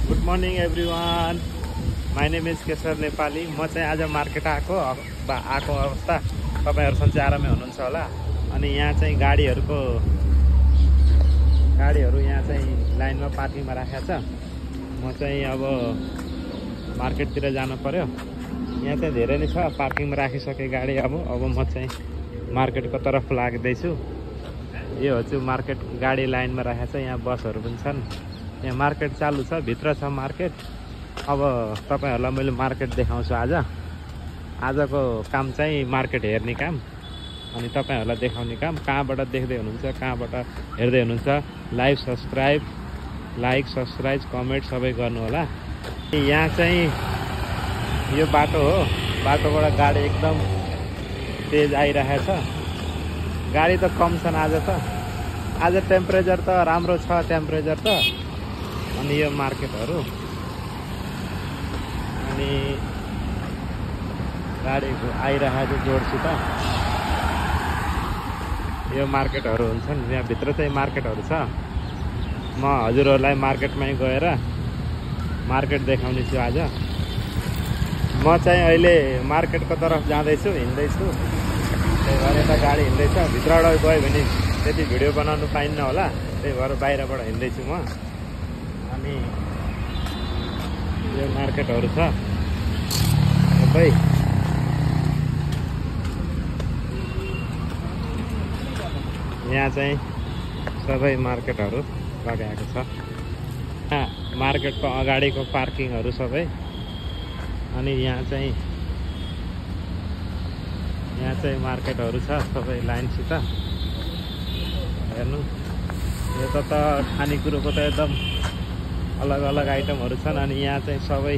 Good morning everyone, my name is Keshar Nepali. म चाहिँ आज मार्केट आएको अवस्था तपाईँहरू सन्चै आरामै हुनुहुन्छ होला। अनि यहाँ चाहिँ गाडीहरू यहाँ चाहिँ लाइनमा पार्किङमा राखेको छ। म चाहिँ अब मार्केटतिर जानु पर्यो। यहाँ चाहिँ धेरै नै छ पार्किङमा राखिसकेँ गाडी। अब म चाहिँ मार्केटको तर्फ लाग्दैछु। यो हो चाहिँ मार्केट, गाडी लाइनमा राखेको छ। यहाँ बसहरू पनि छन्। यहाँ मार्केट चालु छ, भित्र छ मार्केट। अब तपाईहरुलाई मैले मार्केट देखाउँछु। आजको काम चाहिँ मार्केट हेर्ने काम अनि तपाईहरुलाई देखाउने काम। कहाँबाट देख्दै हुनुहुन्छ, कहाँबाट हेर्दै हुनुहुन्छ, लाइक सब्स्क्राइब कमेन्ट सबै गर्नु होला। यहाँ चाहिँ यो बाटो हो, बाटोबाट गाडी एकदम तेज आइरहेको छ। गाडी त कम छन् आज टेम्परेचर त राम्रो छ टेम्परेचर त। अनि यो मार्केटहरू अनि गाडी आइरहेको छ जोडसित। यो मार्केटहरू हुन्छन्, यहाँ भित्र चाहिँ मार्केटहरू छ। म हजुरहरूलाई मार्केटमै गएर मार्केट देखाउने छु आज। म चाहिँ अहिले मार्केटको तर्फ जाँदैछु, हिँड्दैछु। त्यही भएर यता गाडी हिँड्दैछ। भित्रबाट गयो भने त्यति भिडियो बनाउनु पाइन्न होला, त्यही भएर बाहिरबाट हिँड्दैछु म। अनि यो मार्केटहरू छ सबै। यहाँ चाहिँ सबै मार्केटहरू लगाएको छ। मार्केटको अगाडिको पार्किङहरू सबै। अनि यहाँ चाहिँ मार्केटहरू छ सबै लाइनसित। हेर्नु, यो त खानेकुरोको त एकदम अलग अलग आइटमहरू छन्। अनि यहाँ चाहिँ सबै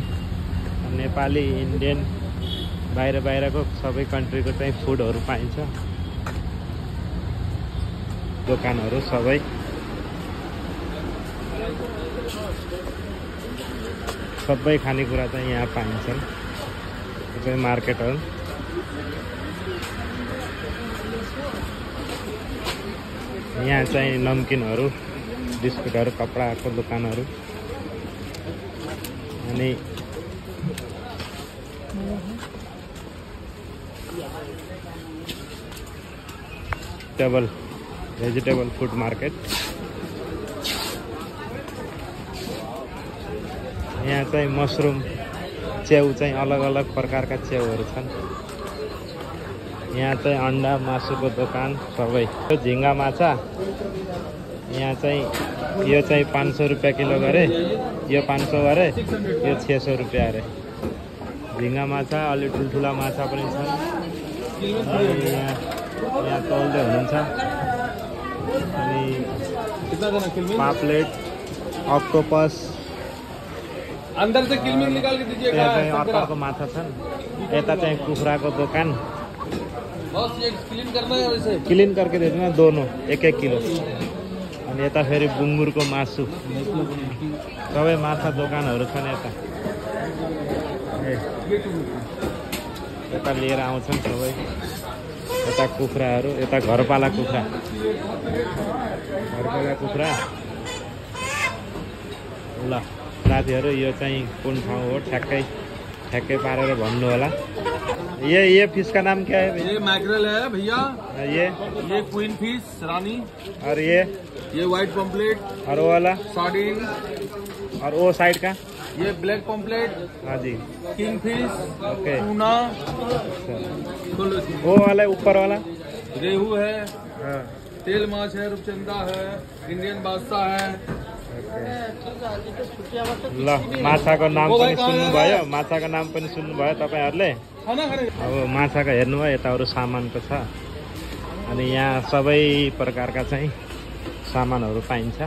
नेपाली, इन्डियन, बाहिरको सबै कन्ट्रीको चाहिँ फुडहरू पाइन्छ। दोकानहरू सबै खानेकुरा चाहिँ यहाँ पाइन्छन्। यो चाहिँ मार्केटहरू। यहाँ चाहिँ नमकिनहरू, बिस्कुटहरू, कपडाको दोकानहरू। अनि भेजिटेबल फूड मार्केट। यहाँ चाहिँ मसरुम, च्याउ चाहिँ अलग अलग प्रकारका च्याउहरू छन्। यहाँ चाहिँ अन्डा, मासुको दोकान सबै। यो झिङ्गा माछा यहाँ चाहिँ यो चाहिँ 500 रुपियाँ किलो गरे, यो 500 गरे, यो 600 रुपियाँ अरे। झिङ्गा माछा, अलि ठुल्ठुला माछा पनि छन्। यहाँ तौल्दै हुनुहुन्छ। अनि पापलेट, अक्टोपस, अंदर से किलमिल निकाल के दीजिएगा। अर्को माछा छन्। यता चाहिँ कुखुराको दोकान। बस ये क्लीन करना है, वैसे क्लीन करके दे देना दोनों 1-1 किलो। अनि यता फेरि बुङ्गुरको मासु, सबै माछा दोकानहरू छन् यता। यता लिएर आउँछन् सबै। यता कुखुराहरू, यता घरपाला कुखुरा। ल साथीहरू, यो चाहिँ कुन ठाउँ हो ठ्याक्कै पारेर भन्नु होला। ये फिश का नाम क्या है भैया? ये मैकरेल है भैया। ये क्वीन फिश रानी। और ये व्हाइट पम्पलेट। और वो वाला सार्डिन। और वो साइड का ये ब्लैक पम्पलेट। हाँ जी, किंग फिश, ओके। टूना। वो वाला ऊपर वाला रेहू है, हाँ। तेल माछ है, रूपचंदा है, इंडियन बादशाह है। ल माछाको नाम पनि सुन्नुभयो तपाईहरुले। अब माछाको हेर्नुभयो, यता अरू सामानको छ। अनि यहाँ सबै प्रकारका चाहिँ सामानहरू पाइन्छ,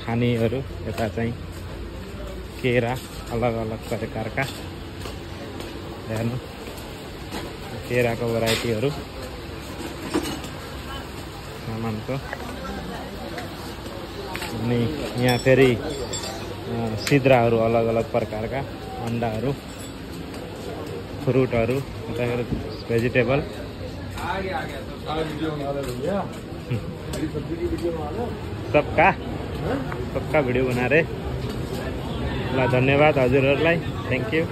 खानेहरू। यता चाहिँ केरा, अलग अलग प्रकारका। हेर्नु, केराको भेराइटीहरू सामानको। अनि यहाँ फेरि सिद्राहरू, अलग अलग प्रकारका अन्डाहरू, फ्रुटहरू। यता भेजिटेबल सबका वीडियो बना रहे। ल धन्यवाद हजुरहरूलाई, थ्याङ्क यू।